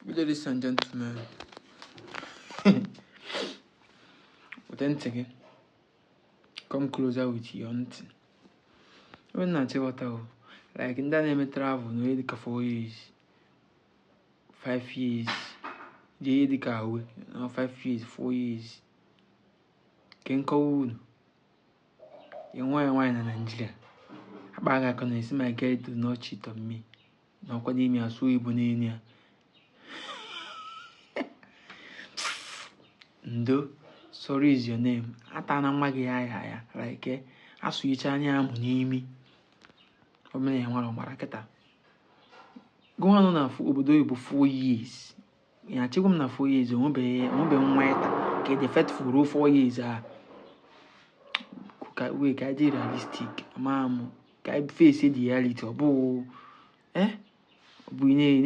Ladies and gentlemen, wete ntị gị. Come closer with your ntị. Ebe m na-achọ ịghọta o, like ndị a na-eme travel na onye dịka 4 years, 5 years, jee ihe dịka awe na 5 years, 4 years. Ke nkọwa unu. Ị nwaanyị nwaanyị na Naịjirịa. Akpa gị aka na esi, "My girl do not cheat on me." Na ọkwa n'ime ya, sụọ Igbo n'elu ya. Ndo, sorry is your name. Ata na nwa gị ya ya ya like asụyicha anya amụ n'imi. Ọ bụrụ na ya nwere ọgbara kịta. Gụnwa nọ na obodo oyibo 4 years. Ya achịgwa m na 4 years onwebeghị nwa ịta ka ị dị faithful ruo 4 years a. Ka wee ka anyị dị realistic, ama m ka anyị face the reality. Ọ bụ eh ọ bụ ị na